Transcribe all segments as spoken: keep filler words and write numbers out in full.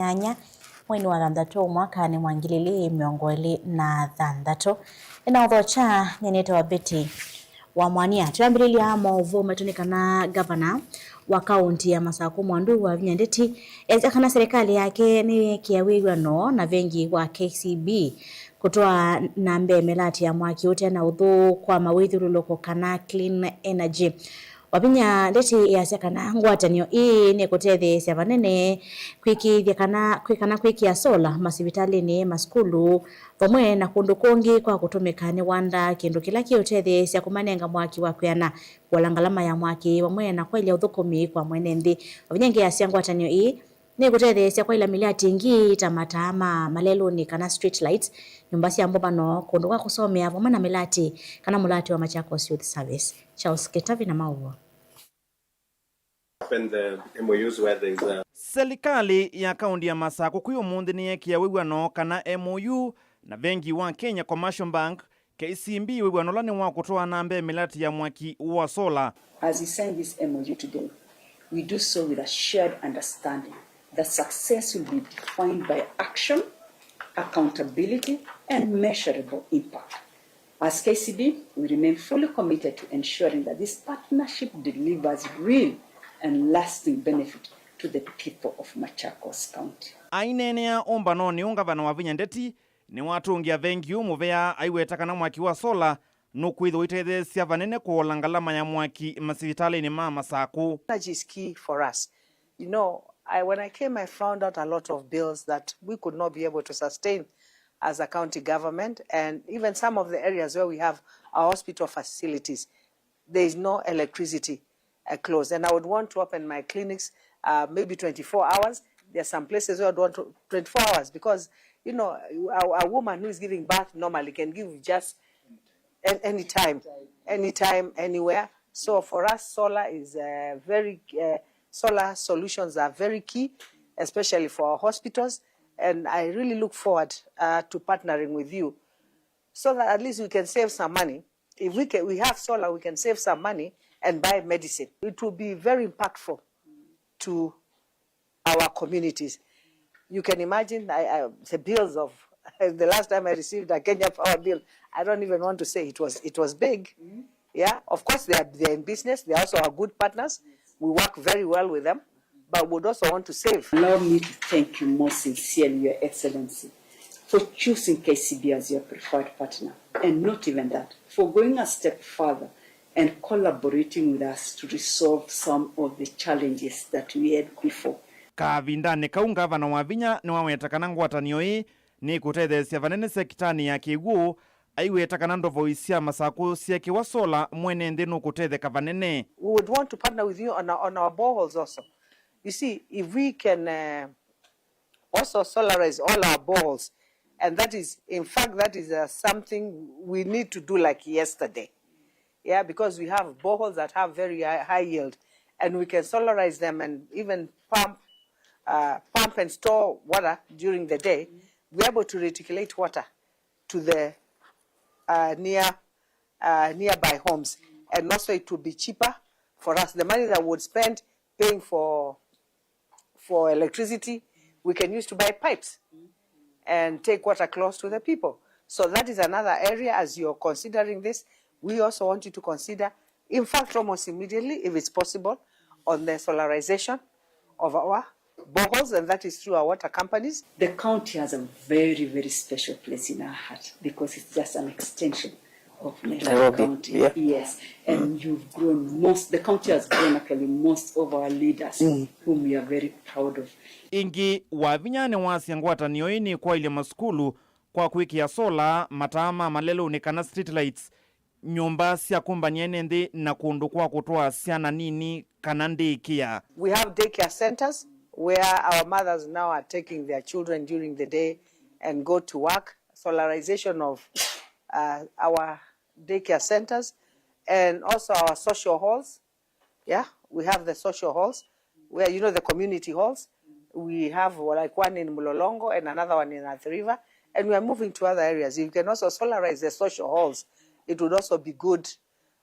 nyanya, mweinĩ wa thanthatũ, mwakanĩ wa ngili ili mĩongo ĩlĩ na thanthatũ. Nĩnaũthokya, nyie nĩtawa Betty wa Mwania. Twambĩlĩlya maũvoo maitũ nĩ kana ngavana wa kaũnti ya Masakũ Mwandu Wavinya Ndeti easya kana serikali yake nĩyĩkĩa wĩw'ano na vengi wa K C B kũtwaa na mbee mĩlatĩ ya mwaki ũte na ũthũ kwa mawĩthyũlũlũko kana clean energy. Wavinya Ndeti easya kana ngwatanĩo ĩĩ nĩkũtetheesya vanene kwĩkĩĩthya kana, kwĩ kana kwĩkĩa sola masivitalĩnĩ, masukulu, vamwe na kũndũ kũngĩ kwa kũtũmĩka nĩ wanda, kĩndũ kĩla kĩũtetheesya kũmanenga mwaki wa kwĩana, kũola ngalama ya mwaki, vamwe na kwaĩlya ũthũkũmi kwa mwene nthĩ. Wavinya ĩngĩ easya ngwatanĩo ĩĩ nĩkũtetheesya kwaĩla mĩlatĩ ĩngĩ ta mataa ma malelũnĩ kana street lights, nyũmba sya mbũmbano, kũndũ kwa kũsomea, vamwe na mĩlatĩ kana mũlatĩ wa Machakos Youth Service. Charles Kĩtavi na maũvoo. Open the M O Us where there is a Selikalĩ ya kaũnti ya Masakũ kwĩ ũmũnthĩ nĩyeekĩa wĩw'ano kana M O U na vengi wa Kenya Commercial Bank, K C B, wĩw'ano ũla nĩ wa kũtwaa na mbee mĩlatĩ ya mwaki wa sola. As we sign this M O U today, we do so with a shared understanding that success will be defined by action, accountability, and measurable impact. As K C B, we remain fully committed to ensuring that this partnership delivers real and lasting benefit to the people of Machakos County. Aineenea ũmbanonĩ ũũ, ngavana Wavinya Ndeti nĩwatũngĩa vengi ũũ mũvea aiweta kana mwaki wa sola nũkwĩthĩwa ũitetheesya vanene kũola ngalama ya mwaki masivitalĩnĩ ma Masakũ. Energy is key for us. You know, I, when I came, I found out a lot of bills that we could not be able to sustain as a county government, and even some of the areas where we have our hospital facilities, there is no electricity uh, closed. And I would want to open my clinics uh, maybe twenty-four hours. There are some places where I'd want to, twenty-four hours because, you know, a, a woman who is giving birth normally can give just an, anytime, anytime, anywhere. So for us, solar is uh, very, uh, solar solutions are very key, especially for our hospitals. And I really look forward uh, to partnering with you so that at least we can save some money. If we can, we have solar, we can save some money and buy medicine. It will be very impactful to our communities. You can imagine I, I, the bills of the last time I received a Kenya Power bill, I don't even want to say it was, it was big. Yeah, of course they are, they are in business. They also are good partners. We work very well with them, but would also want to save. Allow me to thank you most sincerely, Your Excellency, for choosing K C B as your preferred partner, and not even that, for going a step further and collaborating with us to resolve some of the challenges that we had before. Kavindanĩ kau, ngavana Wavinya nĩwaweta kana ngwatanĩo ĩĩ nĩkũtetheesya vanene sekitanĩ ya kĩw'ũ, aiweta kana ndovoi sya Masakũ syekĩwa sola, mwene nthĩ nũkũtetheka vanene. We would want to partner with you on our, on our boreholes also. You see, if we can uh, also solarize all our boreholes, and that is, in fact, that is uh, something we need to do like yesterday. Yeah, because we have boreholes that have very high, high yield, and we can solarize them and even pump, uh, pump and store water during the day. We're able to reticulate water to the uh, near uh, nearby homes, and also it will be cheaper for us. The money that we would spend paying for for electricity, we can use to buy pipes and take water close to the people. So that is another area, as you're considering this, we also want you to consider, in fact, almost immediately, if it's possible, on the solarization of our boreholes, and that is through our water companies. The county has a very, very special place in our heart because it's just an extension of Nairobi, Nairobi, County. Yeah. Yes, and you've grown most, the county has grown actually most of our leaders whom we are very proud of. Ĩngĩ, Wavinya nĩwasya ngwatanĩo ĩĩ nĩkwaĩlya masukulu kwa kwĩkĩa sola, mataa ma malelũnĩ kana street lights, nyũmba sya kũmbany'a ene nthĩ na kũndũ kwa kũtwaa syana nini kana ndĩkĩa. We have daycare centers where our mothers now are taking their children during the day and go to work. Solarization of uh, our daycare centers and also our social halls. Yeah, we have the social halls where, you know, the community halls. We have like one in Mlolongo and another one in Athi River, and we are moving to other areas. You can also solarize the social halls. It would also be good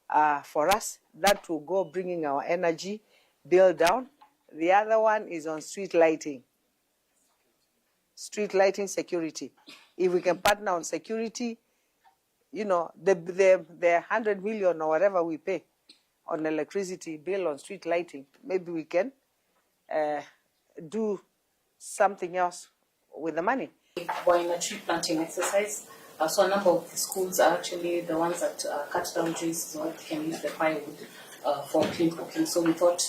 uh, for us. That will go bringing our energy bill down. The other one is on street lighting. street lighting security. If we can partner on security, you know, the, the, the hundred million or whatever we pay on electricity bill, on street lighting, maybe we can, uh, do something else with the money. We're in a tree planting exercise. Uh, so a number of the schools are actually the ones that, uh, cut down trees so that they can use the firewood, uh, for clean cooking. So we thought,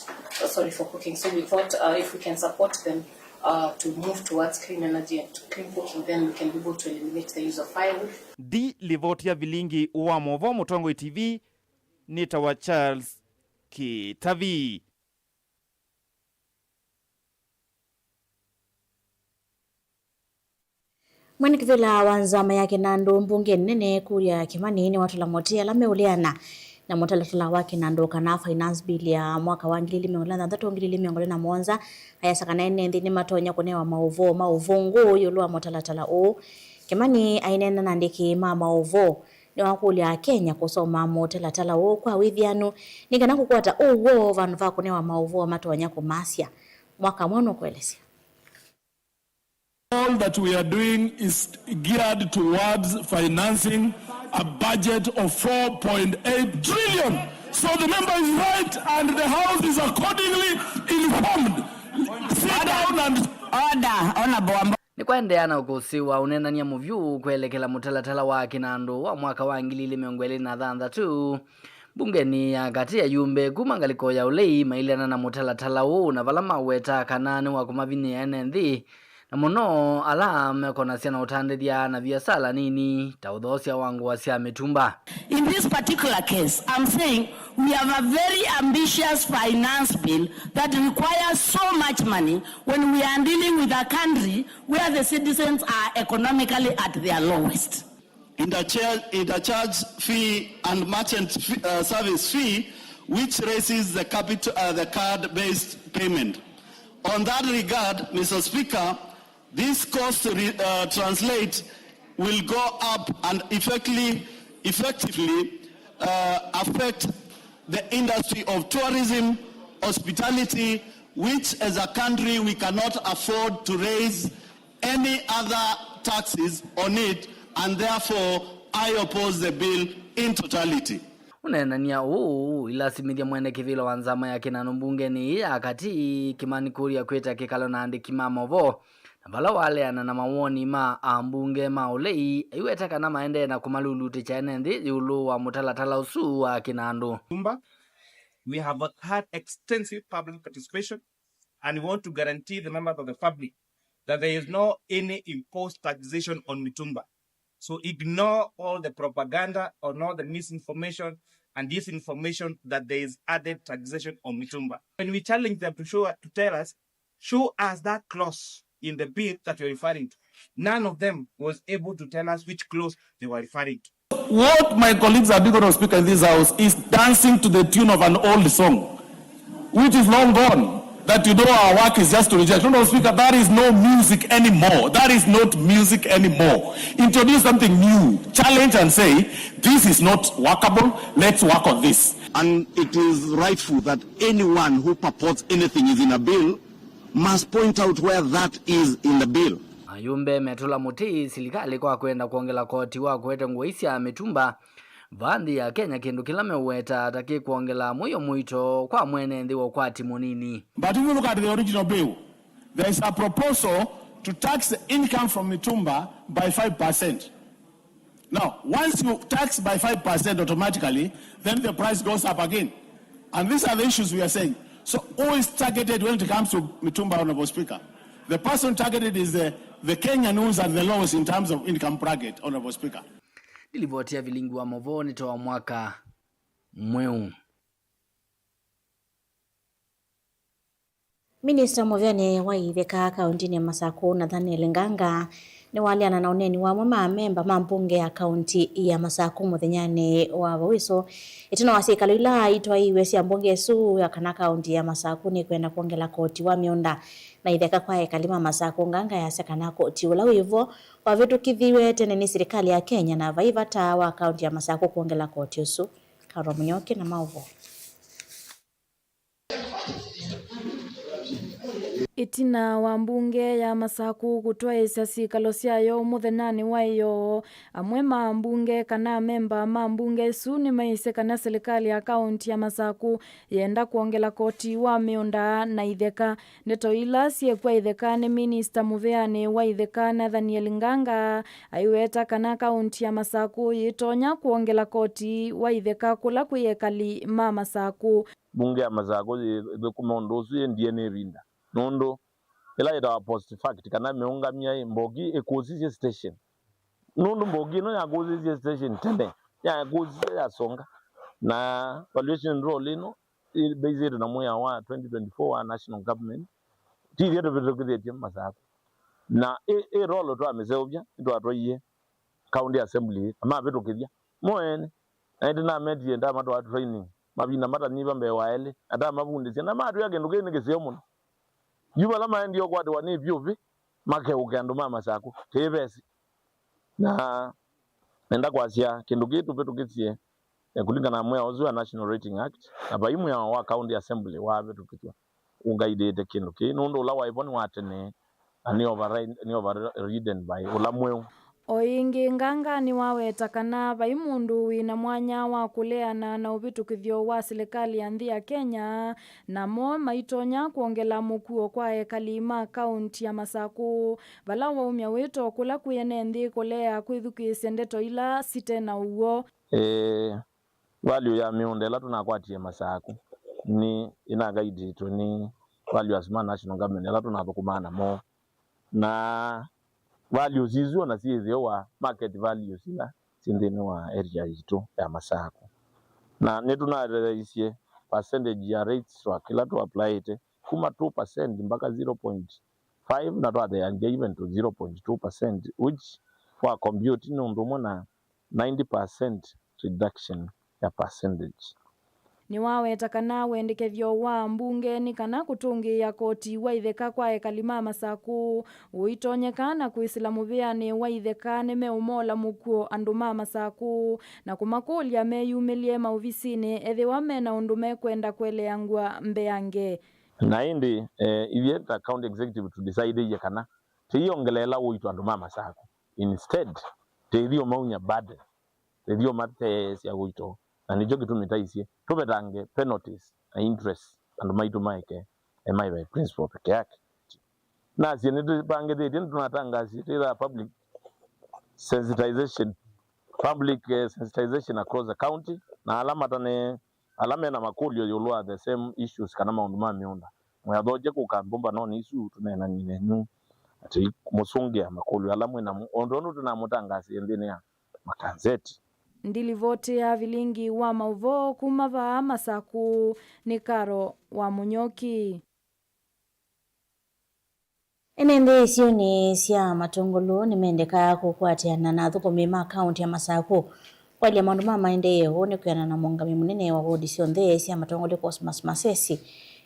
uh, sorry, for cooking. So we thought, uh, if we can support them, uh, to move towards clean energy and to clean cooking, then we can be able to eliminate the use of firewood. Nthĩ livoti ya vilingi wa movoo Mũtongoi T V, nĩtawa Charles Kĩtavi. Mwene kĩvĩla wa nzama ya Kĩnandũ mbungenĩ nene Kuria Kĩmani nĩwatũla mũtĩ ala meũleana na mũtalatala wa Kĩnandũ kana finance bill ya mwaka wa ngili ili mĩongo ĩlĩ na thanthatũ, ngili ili mĩongo ĩlĩ na mũonza, ayasya kana ene nthĩ nĩmatonya kũnewa maũvoo ma ũvũngũ ĩũlũ wa mũtalatala ũũ. Kĩmani aineena na andĩki ma maũvoo, nĩwakũlya Akenya kũsoma mũtalatala ũũ kwa wĩthĩanu nĩ kana kũkwata ũw'o vandũ va kũnewa maũvoo matonya kũmasya. Mwaka mweũ nũkũelesya. All that we are doing is geared towards financing a budget of four point eight trillion. So the member is right and the House is accordingly informed. Sit down and Order, Honorable Wambua. Nĩkwaendeea na ũkũsĩ wa ũneenany'a mũvyũ kwelekela mũtalatala wa Kĩnandũ wa mwaka wa ngili ili mĩongo ĩlĩ na thanthatũ. Mbungenĩ ya katĩ, ayumbe kuma ngalĩko ya ũlei maileana na mũtalatala ũũ, na vala maweta kana nĩ wa kũmavinyĩĩa ene nthĩ, na mũno ala mekonasya na ũtandĩthya na viasala nini ta ũthoosya wa ngũa sya mĩtumba. In this particular case, I'm saying we have a very ambitious finance bill that requires so much money when we are dealing with a country where the citizens are economically at their lowest. Interchange, interchange fee and merchant fee, uh, service fee, which raises the capital, uh, the card-based payment. On that regard, Mister Speaker, this cost re-, uh, translate will go up and effectively, effectively, uh, affect the industry of tourism, hospitality, which as a country we cannot afford to raise any other taxes on it, and therefore I oppose the bill in totality. Ũneenany'a ũũ ũilasimĩthya mwene kĩvĩla wa nzama ya Kĩnandũ mbungenĩ ĩĩ ya katĩ, Kĩmani Kuria kwĩta kĩkalo na andĩki ma movoo, na vala waleana na mawoni ma ambunge ma ũlei, aiweta kana maendee na kũmalulutĩkya ene nthĩ ĩũlũ wa mũtalatala ũsu wa Kĩnandũ. Tumba, we have had extensive public participation and we want to guarantee the members of the public that there is no any imposed taxation on mitumba. So ignore all the propaganda and all the misinformation and disinformation that there is added taxation on mitumba. When we challenge them to show, to tell us, show us that clause in the bill that you're referring to. None of them was able to tell us which clause they were referring to. What my colleagues are doing, Honorable Speaker, in this House is dancing to the tune of an old song, which is long gone, that, you know, our work is just to reject. Honorable Speaker, that is no music anymore. That is not music anymore. Introduce something new. Challenge and say, "This is not workable. Let's work on this." And it is rightful that anyone who purports anything is in a bill must point out where that is in the bill. Ayumbe metũla mũtĩ silikalĩ kwa kwenda kwongela koti wa kũete ngũa sya mĩtumba, vaa nthĩ ya Kenya, kĩndũ kĩla meũweta ta kĩkwongela mũio mũito kwa mwene nthĩ wa ũkwati mũnini. But if you look at the original bill, there is a proposal to tax the income from mitumba by five percent. Now, once you tax by five percent automatically, then the price goes up again. And these are the issues we are saying. So who is targeted when it comes to mitumba, Honorable Speaker? The person targeted is the, the Kenyan who's at the lowest in terms of income bracket, Honorable Speaker. Nĩ livoti ya vilingi wa movoo nĩ ta wa mwaka mweũ. Minista mũvĩanĩ wa itheka kaũntĩnĩ ya Masakũ, Nathaniel Nganga, nĩwaleana na ũneeni wa amwe ma amemba ma mbunge ya kaũntĩ ya Masakũ mũthenyanĩ wa Vawĩso, ĩtina wa syĩkalo ila itwaiwe sya mbunge ĩsu ya kana kaũntĩ ya Masakũ nĩkwenda kwongela koti wa mĩũnda na itheka kwa ekali ma Masakũ. Nganga yasya kana koti ũla wĩ vo wavĩtũkĩthiw'e tene nĩ silikalĩ ya Kenya na vai vata wa kaũntĩ ya Masakũ kwongela koti ũsu. Karo Mũnyoke na maũvoo. Ĩtina wa mbunge ya Masaku kũtwaĩĩsya syĩkalo syayo mũthenyanĩ wa ĩyoo, amwe ma ambunge kana amemba ma mbunge ĩsu nĩmaisye kana silikalĩ ya kaũnti ya Masaku yenda kwongela koti wa mĩũnda na itheka. Ndeto ila syĩkw'a itheka nĩ minista mũvĩanĩ wa itheka Nathaniel Nganga aiweta kana kaũnti ya Masaku yĩtonya kwongela koti wa itheka kũla kwĩ ekali ma Masaku. Mbunge ya Masaku yĩthũkũme ũndũ ũsu yĩ D N A ĩvinda, nũndũ ĩla yĩtawa post fact, kana mĩũngamya ĩ, Mbogi ĩkũsisye station. Nũndũ Mbogi ĩno yakũsisye station tene, yakũsisye yasonga, na valuation roll ĩno ĩbasĩtwe na mwĩao wa twenty twenty-four wa national government, ti ithyĩ tũvĩtũkĩthĩtye Masaku. Na ĩ, ĩ role twamĩseũvya, nĩtwatwaie county assembly, na mavĩtũkĩthya mo ene. Na ĩndĩ nametie, ndamatwaa training mavinda matanyiva mbee wa elĩ, na ndamavundĩsya, na matwĩa kĩndũ kĩĩ nĩ kĩseo mũno. Yu vala maendie ũkwatĩwa nĩ vyũvĩ, makeũke andũ ma Masaku, kĩĩ vesi. Na nenda kwasya kĩndũ kĩĩ tũvĩtũkĩsye, eh, kũlingana na mwĩao ũsu wa National Rating Act, na vai mwĩao wa County Assembly wavĩtũkĩthw'a ũngaidĩte kĩndũ kĩĩ, nũndũ ũla waĩ vo nĩ wa tene, na nĩ override-, nĩ overridden by ũla mweũ. O ĩngĩ, Nganga nĩwaweta kana vai mũndũ wĩ na mwanya wa kũleana na ũvĩtũkĩthyo wa silikalĩ ya nthĩ ya Kenya, namo maitonya kwongela mũkuo kwa ekali ma kaũnti ya Masaku, vala waumya wĩto kũla kwĩ ene nthĩ kũlea kwĩthukĩĩsya ndeto ila site na ũw'o. Ĩĩ, value ya mĩũnda ĩla tũnakwatie Masaku nĩ ĩnagaidĩtwe nĩ valuers ma national government ala tũnathũkũmaa namo. Na values isu ona syĩ ĩtheo wa market values ila syĩ nthĩnĩ wa area yitũ ya Masaku. Na nĩtũnatheeisye percentage ya rates ĩla tũaplaĩte kuma two percent mpaka zero point five, na twatheeanthya even to zero point two percent, which wa compute nĩ ũndũ ũmwe na ninety percent reduction ya percentage. Nĩwaweta kana wendekethyo wa mbunge nĩ kana kũtũngĩĩa koti wa itheka kwa ekali ma Masaku ũitonyeka, na kwĩsĩla mũvĩanĩ wa itheka nĩmeũmola mũkuo andũ ma Masaku na kũmakũlya meyumĩlye maovisinĩ ethĩwa me na ũndũ mekwenda kũeleangw'a mbeange. Na ĩndĩ, eh, ithyĩ ta county executive tũdecidĩie kana tũiongeleela ũito andũ ma Masaku. Instead, tũithi ũmaunya burden, tũithi ũmateesya ũito. Na nĩkyo kĩtumi taisye tũvetange penalties na interest andũ maitũ maeke, eh, maĩve principal peke yake. Nasye nĩtũvangĩthĩtye, nĩtũnatangasie twĩthaa public sensitization, public, eh, sensitization across the county, na ala matane, ala mena makũlyo ĩũlũ wa the same issues kana maũndũ ma mĩũnda, mũyathokye kũka mbũmbanonĩ isu tũneenany'e nenyu, atĩ mũsũngĩa makũlyo ala mwĩ namo, o ũndũ ũndũ tũnamũtangasie nthĩnĩ ya makanzeti. Ndilivoti ya vilingi wa maũvoo kuma vaa Masaku nĩ Karo wa Mũnyoki. Ene nthĩ isionĩ sya Matũngũlũ nĩmendekaa kũkwatĩana na athũkũmi ma kaũnti ya Masaku kwaĩlya maũndũ ma maendeeo. Ũũ nĩ kwĩanana na mũũngamĩi mũnene wa wodi syonthe sya Matũngũlũ, Cosmas Masesi,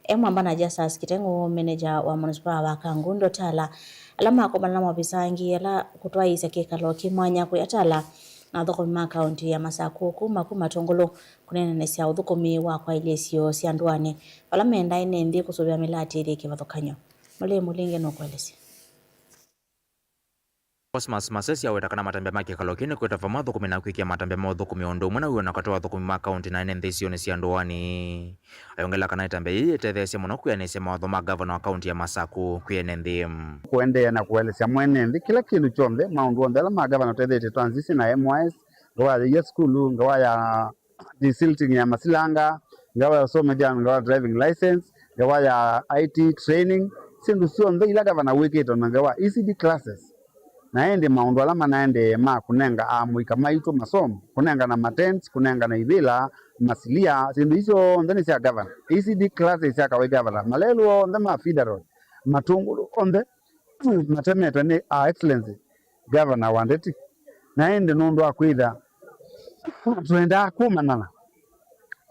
e mwamba na Justus Kiteng'ũ, meneja wa mũnisipaa wa Kangundo, Tala, ala makomana na maovisa angĩ ala kũtwaĩĩsya kĩkalo kĩ mwanya kwĩ Atala na athũkũmi ma kaũnti ya Masaku kuma kuma Matũngũlũ kũneenanĩsya ũthũkũmi wa kwaĩlya isio sya ndũanĩ vala mendaa ene nthĩ kũsũvĩa mĩlatĩlĩ kĩvathũkany'o. Mũlei Mũlinge nũkũelesya. Cosmas Masesi aweta kana matambya ma kĩkalo kĩĩ nĩ kũleta vamwe athũkũmi na kwĩkĩa matambya ma ũthũkũmi o ũndũ ũmwe na wĩoo na katĩ wa athũkũmi ma kaũnti na ene nthĩ isionĩ sya ndũanĩ. Ayongela kana ĩtambya yĩĩ yĩtetheesya mũno kwĩanĩsya mawatho ma ngavana wa kaũnti ya Masaku kwĩ ene nthĩ. Kũendeea na kũelesya mwene nthĩ kĩla kĩndũ kyonthe, maũndũ onthe ala ma ngavana ũtetheetye transition na M Y S, ngawa ya ia sukulu, ngawa ya desilting ya masilanga, ngawa ya ũsomethya, ngawa ya driving license, ngawa ya I T training, syĩndũ syonthe ila ngavana wĩkĩte, ona ngawa E C D classes. Na ĩndĩ maũndũ ala manaendee ma kũnenga amũika maitũ masomo, kũnengana matents, kũnengana ivĩla, masilia, syĩndũ isu syonthe nĩ sya gavana. E C D classes sya kawaii gavana, malelũ onthe ma federal, Matũngũlũ onthe matemetwe nĩ Her Excellency Gavana wa Ndeti. Na ĩndĩ nũndũ wa kwĩtha twendaa kũmanana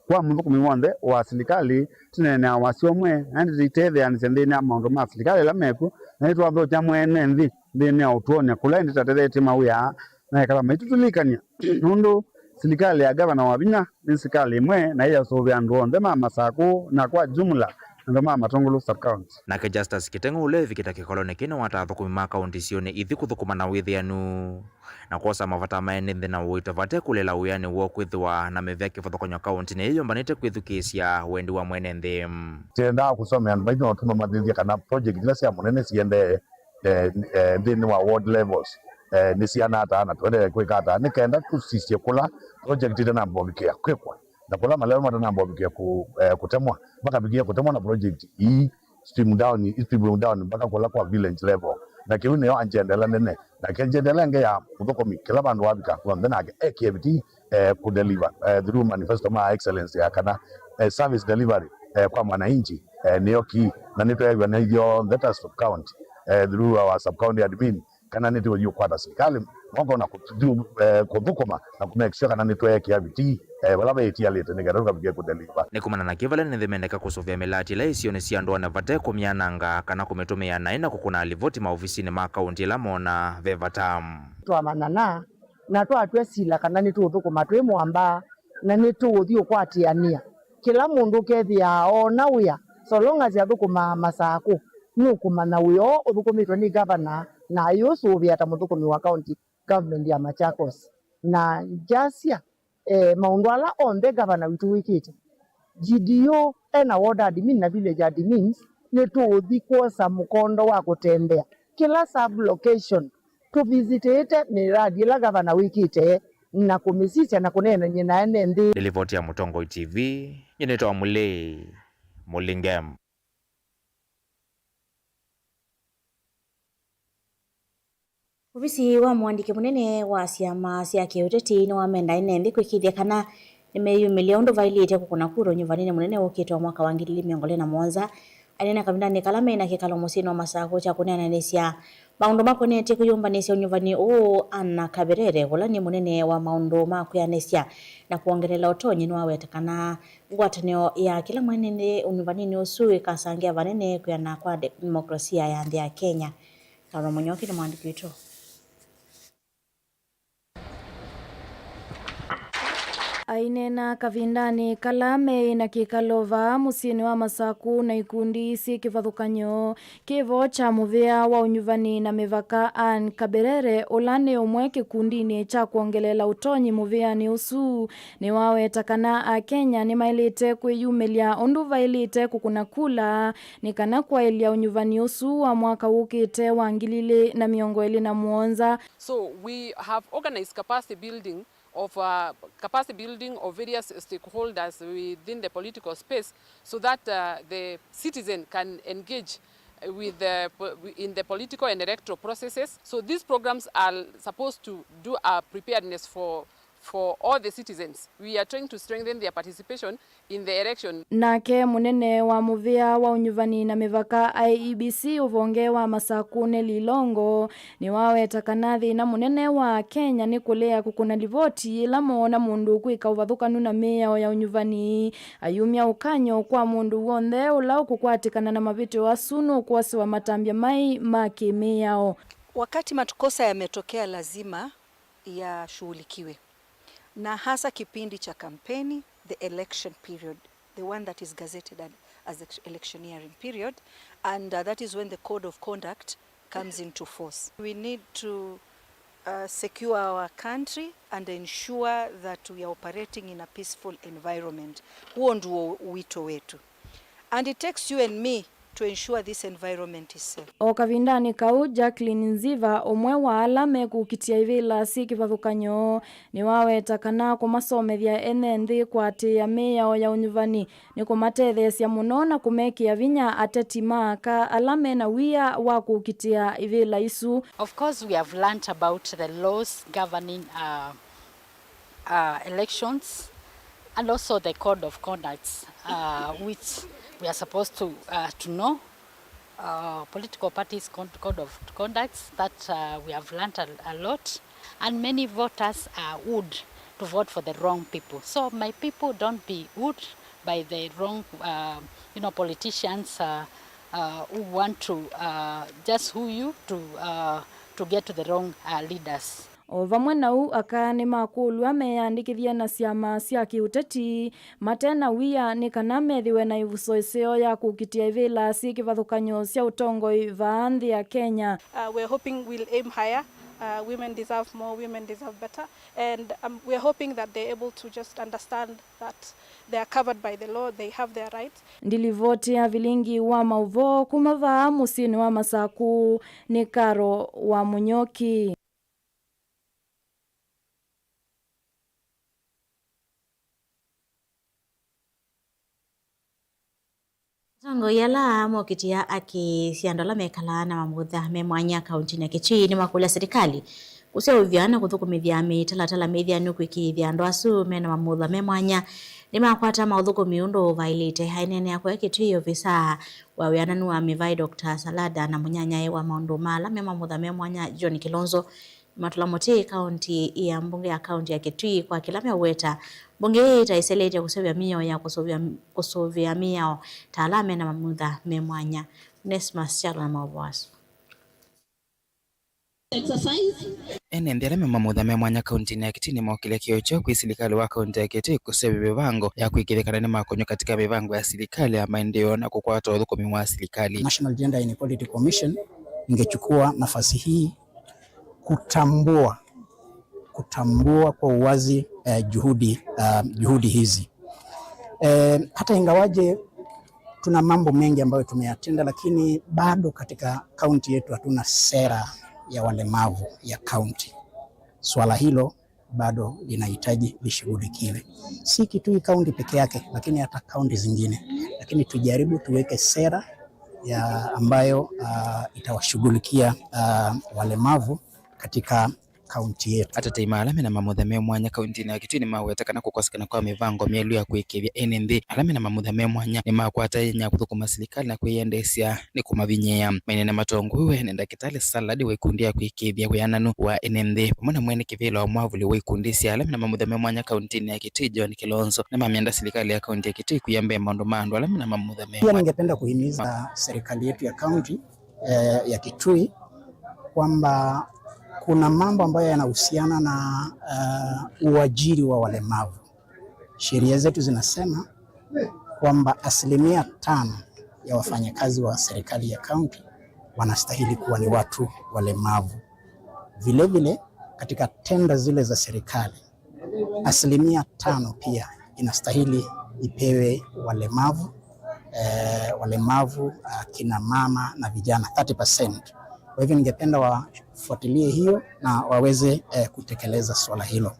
kwa mũthũkũmi w'onthe wa silikalĩ, tũneenea wasya ũmwe, na ĩndĩ tũitetheanĩsya nthĩnĩ wa maũndũ ma silikalĩ ala mekw'o, na nĩtwathokya mwene nthĩ nthĩnĩ wa ũtwony'a kũla ĩndĩ tatetheetye mawĩa na ekala maitũtũlĩkany'a, nũndũ silikalĩ ya Gavana Wavinya nĩ silikalĩ ĩmwe na ĩyasũvĩa andũ onthe ma Masakũ, na kwa jumla Andũ ma Matũngũlũ sub-county. Nake Justus Kĩteng'ũ ũla wĩvikĩte kĩkolonĩ kĩĩ nĩwatavaa athũkũmi ma kaũntĩ isionĩ ithi kũthũkũma na wĩthĩanu na kwosa mavata ma ene nthĩ na ũito vate kũlela wĩanĩ woo kwĩthĩwa na mĩvĩa kĩvathũkany'o kaũntĩnĩ ĩĩ yũmbanĩte kwĩthukĩĩsya wendi wa mwene nthĩ. Twendaa kũsomea andũ maitũ na ũtũma mathĩthya kana project ila sya mũnene siendee eh, eh, nthĩnĩ wa ward levels eh, nĩ siana ata na tũendee kwĩka ata nĩ kenda tũsisye kũla project itanamba ũvikĩa kwĩkwa na kũla malelũ matanamba ũvikĩa kũ, eh, kũtemwa makavikĩa kũtemwa na project ii stream down, stream down mpaka kũla kwa village level. Na kĩu nĩyo agenda ĩla nene. Nake agenda ĩla ĩngĩ ya mũthũkũmi kĩla vandũ wavika w'onthe nake ekĩe vitii eh, kũdeliver eh, through manifesto ma excellence ya kana eh, service delivery eh, kwa mwananchi eh, nĩyo kii. Na nĩtweew'a nĩ ithyonthe ta sub county eh, through our sub county admin kana nĩtũthi ũkwata silikalĩ moko na kũthu- eh, kũthũkũma na kũmake sure kana nĩtweekĩa vitii eh, vala vaĩtialĩte nĩ kenda tũkavikie kũdeliver. Nĩ kumana na kĩvala nĩthĩ mendeka kũsũvĩa mĩlati ĩla ĩsionĩ sya ndũanĩ vate kũmyananga kana kũmĩtũmĩa naĩ na kũkũna livoti maovisinĩ ma kaũntĩ ĩla moona ve vata. Twamanyana na twatw'a sila kana nĩtũũthũkũma twĩ mũamba na nĩtũũthi ũkwatĩanĩa. Kĩla mũndũ ũkethĩaa oona wĩa, so long as athũkũmaa Masakũ, nũkũmanya wĩa ũũ ũthũkũmĩtwe nĩ ngavana na ayĩũsũvĩa ta mũthũkũmi wa county government ya Machakos. Na ngyasya, eh, maũndũ ala onthe ngavana witũ wĩkĩte, G D O ena ward admin na village admins, nĩtũũthi kwosa mũkondo wa kũtembea kĩla sub location tũvisitĩte mĩradi ĩla ngavana wĩkĩte na kũmĩsisya na kũneenany'a na ene nthĩ. Nĩ livoti ya Mũtongoi T V, nyie nĩtawa Mũlĩi Mũlinge. Ovisi wa mũandĩki mũnene wa syama sya kĩũteti nĩwamenda ene nthĩ kwĩkĩĩthya kana nĩmeyumĩlya ũndũ vaĩlĩte kũkũna kura ũnyuvanĩnĩ mũnene wũkĩte wa mwaka wa ngili ili mĩongo ĩlĩ na mũonza. Aineena kavindanĩ kala meĩ na kĩkalo mũsyĩnĩ wa Masakũ kya kũneenanĩsya maũndũ makonetye kwĩyũmbanĩsya ũnyuvani ũũ, Anna Kaberere, ũla nĩ mũnene wa maũndũ ma kwĩanĩsya na kwongelela ũtonyi, nĩwaweta kana ngwatanĩo ya kĩla mwene nthĩ ũnyuvaninĩ ũsu ĩkasangĩa vanene kwĩana kwa democracy ya nthĩ ya Kenya. Laura Mũnyoki nĩ mũandĩki witũ. Aineena kavindanĩ kala meĩ na kĩkalo vaa mũsyĩnĩ wa Masakũ na ikundi syĩ kĩvathũkany'o kĩ vo kya mũvĩa wa ũnyuvani na mĩvaka, Anne Kaberere, ũla nĩ ũmwe kĩkundinĩ kya kwongeleela ũtonyi mũvĩanĩ ũsu, nĩwaweta kana Akenya nĩmaĩlĩte kwĩyumĩlya ũndũ vaĩlĩte kũkũna kula nĩ kana kwaĩlya ũnyuvani ũsu wa mwaka wũkĩte wa ngili ilĩ na mĩongo ĩlĩ na mũonza. So we have organized capacity building of, uh, capacity building of various stakeholders within the political space so that, uh, the citizen can engage with the po-, in the political and electoral processes. So these programs are supposed to do a preparedness for, for all the citizens. We are trying to strengthen their participation in the election. Nake mũnene wa mũvĩa wa ũnyuvani na mĩvaka, I E B C, ũvonge wa Masakũ, Nelly Longo, nĩwaweta kana thĩna mũnene wa Akenya nĩ kũlea kũkũna livoti yĩla moona mũndũ ũkwĩka ũvathũkanu na mĩao ya ũnyuvani. Ayumya ũkany'o kwa mũndũ w'onthe ũla ũkũkwatĩkana na mavĩtyo asu nũkwosĩwa matambya maĩ ma kĩmĩao. Wakati makosa yametokea, lazima yashughulikiwe, na hasa kipindi cha kampeni, the election period, the one that is gazetted as, as the electioneering period, and, uh, that is when the code of conduct comes into force. We need to, uh, secure our country and ensure that we are operating in a peaceful environment. Huo ndio wito wetu. And it takes you and me to ensure this environment is safe. O kavindanĩ kau, Jacqueline Nziva, ũmwe wa ala mekũkitĩa ivĩla syĩ kĩvathũkany'o, nĩwaweta kana kũmasomethya ene nthĩ kũatĩĩa mĩao ya ũnyuvani nĩkũmatetheesya mũno na kũmekĩa vinya ateti ma aka ala me na wia wa kũkitĩa ivĩla isu. Of course, we have learnt about the laws governing, uh, uh, elections, and also the code of conducts, uh, which we are supposed to, uh, to know. Uh, political parties con-, code of conducts that, uh, we have learnt a, a lot, and many voters are wooed to vote for the wrong people. So my people, don't be wooed by the wrong, uh, you know, politicians, uh, uh, who want to, uh, just woo you to, uh, to get to the wrong, uh, leaders. O vamwe na ũu, aka nĩmakũlw'a meyandĩkĩthye na syama sya kĩũteti mate na wia nĩ kana methĩwe na ĩvuso ĩseo ya kũkitĩa ivĩla syĩ kĩvathũkany'o sya ũtongoi vaa nthĩ ya Kenya. Uh, we're hoping we'll aim higher. Uh, women deserve more, women deserve better. And, um, we're hoping that they're able to just understand that they are covered by the law, they have their rights. Ndilivoti ya vilingi wa maũvoo kuma vaa mũsyĩnĩ wa Masakũ nĩ Karo wa Mũnyoki. Atongoi ala mokitĩa akĩ sya andũ ala mekalaa na mamutha me mwanya kauntinĩ ya Kitui nĩmakũlya silikalĩ kũseũvya na kũthũkũmĩthya mĩtalatala mĩthĩanu kwĩkĩĩthya andũ asu me na mamutha me mwanya nĩmakwata maũthũkũmi ũndũ ũvaĩlĩte. Aineenea kũya Kitui, ovisa wa wĩananu wa mĩvaĩ Doctor Salada na mũnyanyae wa maũndũ ma ala me mamutha me mwanya John Kilonzo matũla mũtĩ kaunti ya mbunge ya kaunti ya Kitui kwa kĩla meũweta mbunge ĩĩ ĩtaĩseletye kũseũvya mĩao ya kũsũvĩa, kũsũvĩa mĩao ta ala me na mamutha me mwanya. Onesmus Kyalo na maũvoo asu. Ene nthĩ ala me mamutha me mwanya kauntinĩ ya Kitui nĩmokĩlya kĩo kyoo kwĩ silikalĩ wa kaunti ya Kitui kũseũvya mĩvango ya kwĩkĩĩthya kana nĩmakonywa katika mĩvango ya silikalĩ ya maendeeo na kũkwata ũthũkũmi wa silikalĩ. National Gender Inequality Commission ingechukua nafasi hii kutambua, kutambua kwa uwazi, eh, juhudi, eh, juhudi hizi. Eh, hata ingawaje tuna mambo mengi ambayo tumeyatenda, lakini bado katika kaunti yetu hatuna sera ya walemavu ya kaunti. Swala hilo bado linahitaji lishughulikiwe. Si Kitui kaunti peke yake, lakini hata kaunti zingine. Lakini tujaribu tuweke sera ya ambayo, ah, itawashughulikia, ah, walemavu katika kaunti yetu. Atetei ma ala mena mamutha me mwanya kauntinĩ ya Kitui nĩmaweta kana kũkosekana kwa mĩvango mĩelu ya kwĩkĩĩthya ene nthĩ ala mena mamutha me mwanya nĩmakwata ĩnya ya kũthũkũma silikalĩ na kwĩyendeesya nĩ kũmavinyĩĩa. Maineena matongoew'e nĩ Ndakĩtalĩ Saladi wa ikundi ya kwĩkĩĩthya wĩananu wa ene nthĩ, vamwe na mwene kĩvĩla wa mwavũli wa ikundi sya ala mena mamutha me mwanya kauntinĩ ya Kitui, John Kilonzo, nĩmamenda silikalĩ ya kaunti ya Kitui kuya mbee maũndũ ma andũ ala mena mamutha me mwanya. Pia ningependa kuhimiza serikali yetu ya kaunti, eh, ya Kitui kwamba kuna mambo ambayo yanahusiana na, eh, uajiri wa walemavu. Sheria zetu zinasema kwamba asilimia tano ya wafanyakazi wa serikali ya kaunti wanastahili kuwa ni watu walemavu. Vile vile, katika tenda zile za serikali, asilimia tano pia inastahili ipewe walemavu, eh, walemavu, ah, kina mama na vijana, thirty percent. Kwa hivyo, ningependa wafuatilie hiyo na waweze, eh, kutekeleza swala hilo.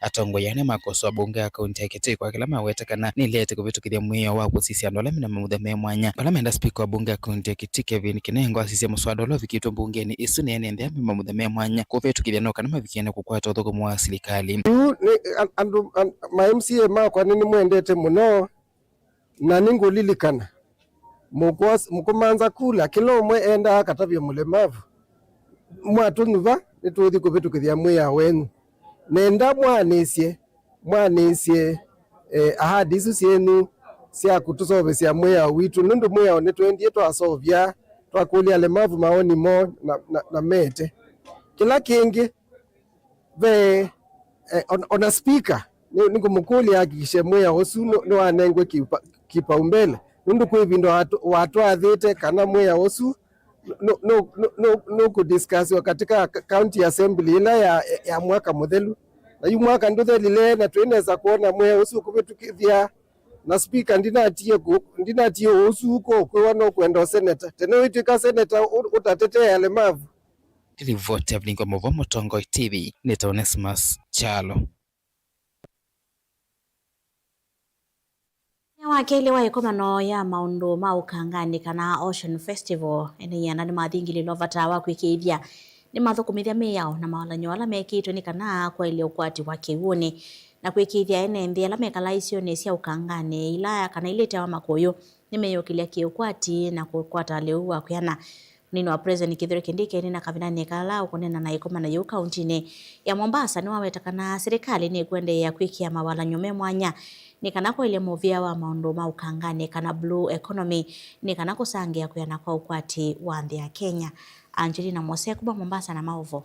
Atongoi aa nĩmakosoa mbunge ya kaunti ya Kitui kwa kĩla maweta kana nĩlete kũvĩtũkĩthya mwĩao wa kũsisya andũ ala mena mamutha me mwanya. Vala menda spika wa mbunge ya kaunti ya Kitui, Kevin Kinengo, asisya mũswada ũla ũvikĩtwe mbungenĩ ĩsu nĩ ene nthĩ ala me mamutha me mwanya kũvĩtũkĩthya no kana mavikĩe na kũkwata ũthũkũmi wa silikalĩ. Yu nĩ an-, andũ, an-, ma M C A makwa nĩnĩmwendete mũno. Na nĩngũlilikana, mũkwas-, mũkũmanza kula, kĩla ũmwe endaa akatavya mũlemavu, "Mwatũnyuva, nĩtũũthi kũvĩtũkĩthya mwĩao wenyu." Nenda mwaanĩsye, mwaanĩsye, eh, ahadi isu syenyu sya kũtũseũvĩsya mwĩao witũ, nũndũ mwĩao nĩtwendie twaseũvya, twakũlya alemavu maoni moo na, na, na mete. Kĩla kĩngĩ, ve, eh, on-, ona speaker, nĩ, nĩngũmũkũlya ahakikishe mwĩao ũsu nũ-, nĩwanengwe kipa-, kipaumbele, nũndũ kwĩ ĩvinda watũ-, watwathĩte kana mwĩao ũsu nũ-, nũ-, nũ-, nũ-, nũkũdiscussiwa katika ka-, county assembly ĩla ya, ya mwaka mũthelu, na yu mwaka ndũthelile, na twĩ nesa kwona mwĩao ũsu ũkũvĩtũkĩthya, na speaker ndinatie kũ-, ndinatie ũsu kũ-, kwĩwa no kwenda ũseneta. Tene wĩtw'ĩka seneta ũ-, ũtatetea alemavu. Nĩ livoti ya Vilingi wa Maũvoo Mũtongoi T V, nĩ ta Onesmus Kyalo. Mũthenya wa kelĩ wa ĩkomano ya maũndũ ma ũkanganĩ kana Ocean Festival, ene ianda nĩmathingilĩlwa vata wa kwĩkĩĩthya nĩmathũkũmĩthya mĩao na mawalany'o ala mekĩtwe nĩ kana kwaĩlya ũkwati wa kĩw'ũnĩ na kwĩkĩĩthya ene nthĩ ala mekalaa isionĩ sya ũkanganĩ ila kana ilĩteawa makũyũ nĩmeyũkĩlya kĩũkwati na kũkwata lĩu wa kwĩana. Mũnini wa President Kithure Kindiki enena kavindanĩ kala ũkũneena na ĩkomano yĩu kauntinĩ ya Mombasa nĩwaweta kana silikalĩ nĩkũendeea kwĩkĩa mawalany'o me mwanya nĩ kana kwaĩlya mũvĩa wa maũndũ ma ũkanganĩ kana blue economy nĩ kana kũsangĩa kwĩana kwa ũkwati wa nthĩ ya Kenya. Angelina Mose kuma Mombasa na maũvoo.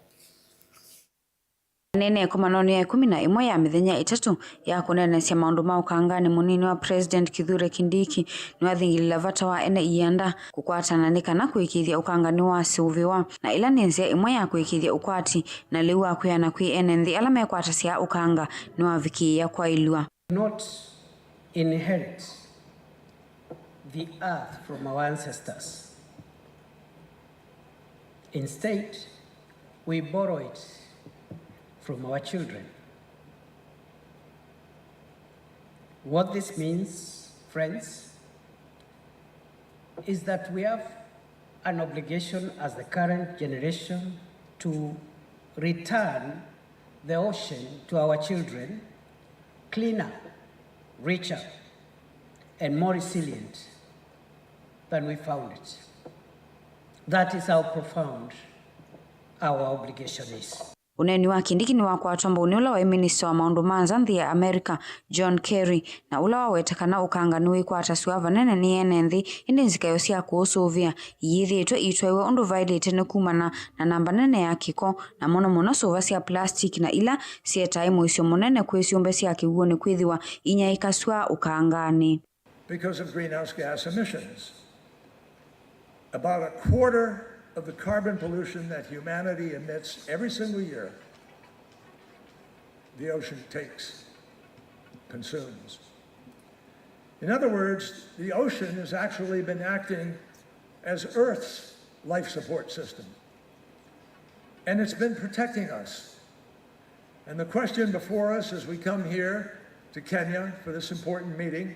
Nene ĩkomanonĩ ya ĩkũmi na ĩmwe ya mĩthenya ĩtatũ ya kũneenesya maũndũ ma ũkanganĩ, mũnini wa President Kithure Kindiki nĩwathingĩlĩla vata wa ene ianda kũkwatana nĩ kana kũĩkĩĩthya ũkanganĩ wasũvĩwa, na ĩla nĩ nzĩa ĩmwe ya kũĩkĩĩthya ũkwati na lĩu wa kwĩana kwĩ ene nthĩ ala mekwatasya ũkanga nĩwavikĩĩa kwaĩlw'a. Not inherit the earth from our ancestors. Instead, we borrow it from our children. What this means, friends, is that we have an obligation as the current generation to return the ocean to our children cleaner, richer, and more resilient than we found it. That is how profound our obligation is. Ũneeni wa Kindiki nĩwakwatwa mbau nĩ ũla waĩ minista wa maũndũ ma nza nthĩ ya America, John Kerry, na ũla waweta kana ũkanga nĩwĩkwatasw'a vanene nĩ ene nthĩ, ĩndĩ nzikayo sya kũũsũvĩa iyĩthĩĩtwe iitwaĩwe ũndũ vaĩlĩte nĩ kumana na namba nene ya kĩko, na mũno mũno sũva sya plastic na ila syetae mũisyo mũnene kwĩ syũmbe sya kĩw'ũnĩ kwĩthĩwa inyaĩkasw'a ũkanganĩ. Because of greenhouse gas emissions. About a quarter of the carbon pollution that humanity emits every single year, the ocean takes, consumes. In other words, the ocean has actually been acting as Earth's life support system. And it's been protecting us. And the question before us as we come here to Kenya for this important meeting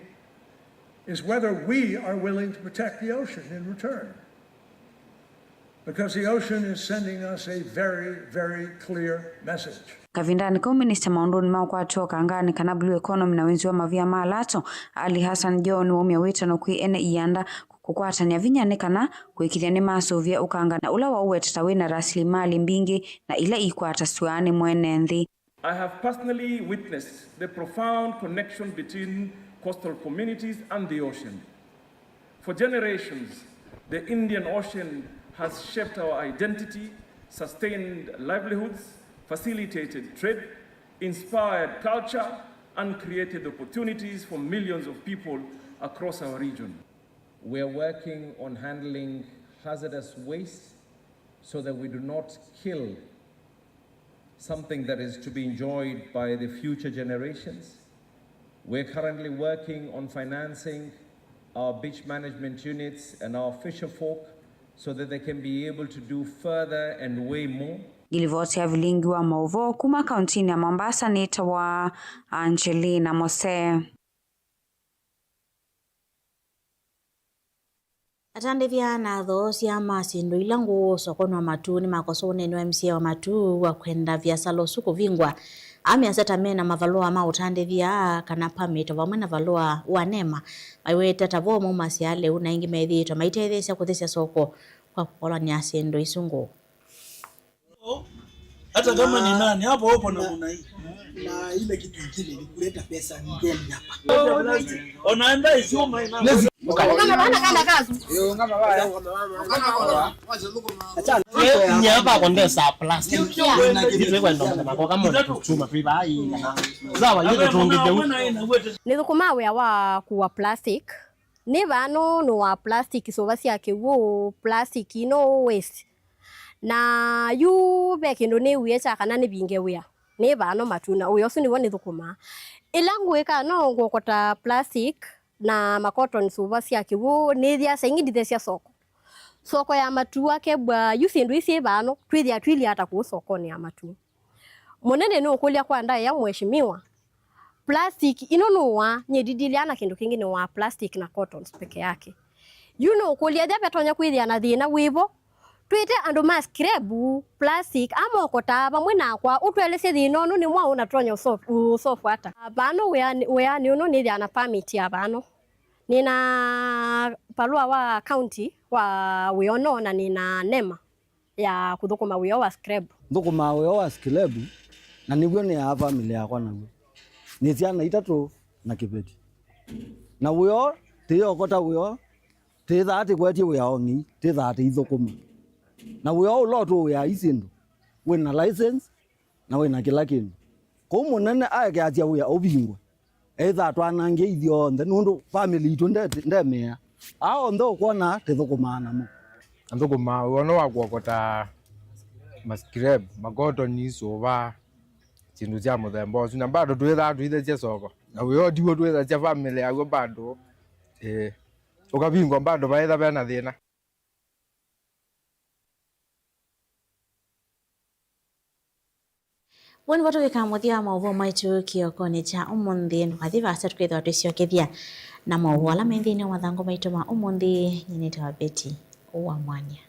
is whether we are willing to protect the ocean in return. Because the ocean is sending us a very, very clear message. Kavindanĩ kau, minista maũndũnĩ ma ũkwati wa ũkanganĩ kana blue economy na wĩnzi wa mavia ma lato, Ali Hassan Joho, nĩwaumya wĩtano kwĩ ene ianda kũkwatany'a vinya nĩ kana kũĩkĩĩthya nĩmasũvĩa ũkanga na ũla waũweta ta wĩna rasilimali mbingĩ na ila ikwatasw'a nĩ mwene nthĩ. I have personally witnessed the profound connection between coastal communities and the ocean. For generations, the Indian Ocean has shaped our identity, sustained livelihoods, facilitated trade, inspired culture, and created opportunities for millions of people across our region. We are working on handling hazardous waste so that we do not kill something that is to be enjoyed by the future generations. We're currently working on financing our beach management units and our fisher folk so that they can be able to do further and way more. Ngilivoti ya vilingi wa maũvoo kuma kauntinĩ ya Mombasa nĩtawa Angelina Mose. Atandĩthya na athoosya ma syĩndũ ila ngũũ sokoni wa Matuu nĩmakosoa ũneeni wa M C A wa Matuu wa kwenda viasala ũsu kũvingwa. Amyasya ta mena mavalũa ma ũtandĩthya kana permit o vamwe na valũa wa NEMA, maiweta ta vo maumasya lĩu na ĩngĩ methĩĩtwe maitetheesya kũthesya soko kwa kũkolany'a syĩndũ isu ngũũ. Hata kama ni nani, hapo upo namna hii. Na ile kitu ingine ni kuleta pesa ngeni hapa. Unaenda isiuma ina. Nyava kondesa plastic. Itwe kwenda makoka mona chuma twi bai. Sawa, yule tungite. Nĩthũkũmaa wĩa wa kũwa plastic. Nĩ vaa nũnũaa plastic, sũva sya kĩw'ũ, plastic ino waste. Na yu ve kĩndũ nĩw'ĩe kya kana nĩvinge wĩa. Nĩ vaa no Matuu na wĩa ũsu nĩw'o nĩthũkũmaa. Ĩla ngwĩka no ngũkota plastic na ma cotton, sũva sya kĩw'ũ, nĩthĩasya ingĩ ndithesya soko. Soko ya Matuu akebwa, yu syĩndũ ii syĩ vaa no twĩthĩa tũilye ata kũu sokonĩ ya Matuu? Mũnene nũũkũlya kwa ndaĩa, Mheshimiwa, plastic ino nũũaa? Nyie ndidilyaa na kĩndũ kĩngĩ, nĩwaa plastic na cottons peke yake. Yu nũũkũlya ethĩwa vetonya kwĩthĩa na thĩna wĩvo, twĩte andũ ma scrap plastic amokotaa vamwe nakwa, ũtũelesye thĩna ũnũ nĩ mwaũ na tũtonya ũso-, ũsolve ata? Vano wĩanĩ, wĩanĩ ũnũ nĩthĩaa na permit ya vano. Nĩna valũa wa county wa wĩa ũno na nĩna NEMA ya kũthũkũma wĩa wa scrap. Nthũkũmaa wĩa wa scrap, na nĩw'o nĩaa famĩlĩ yakwa naw'o. Nĩ syana itatũ na kĩveti. Na wĩa ũũ, tĩyokota wĩa ũũ, tĩthaa tĩkwetye wĩa o ng'ei, tĩthaa tĩithũkũma. Na wĩa ũũ ũla ũtũwĩaa i syĩndũ, wĩna license, na wĩ na kĩla kĩndũ. Kũu mũnene aekeasya wĩa ũvingwe. Either atwanangie ithyonthe, nũndũ family itũ nde-, ndemĩĩa. Aa onthe ũkwona tĩthũkũmaa namo. Athũkũmaa wĩona wa kuokota ma scrap, makotoni, sũva, syĩndũ sya mũthemba ũsu, na bado twĩthaa tũithesya soko. Na wĩoo tiw'o twĩthasya family yaw'o bado. Ĩĩ. Ũkavingwa bado vaetha vena thĩna. W'o nĩvo tũvika mũthya wa maũvoo maitũ kĩokonĩ kya ũmũnthĩ. Ndũkathi vaasa, tũkethĩwa twĩsyokethya na maũvoo ala me nthĩnĩ wa mathangũ maitũ ma ũmũnthĩ. Nyie nĩtawa Betty wa Mwania.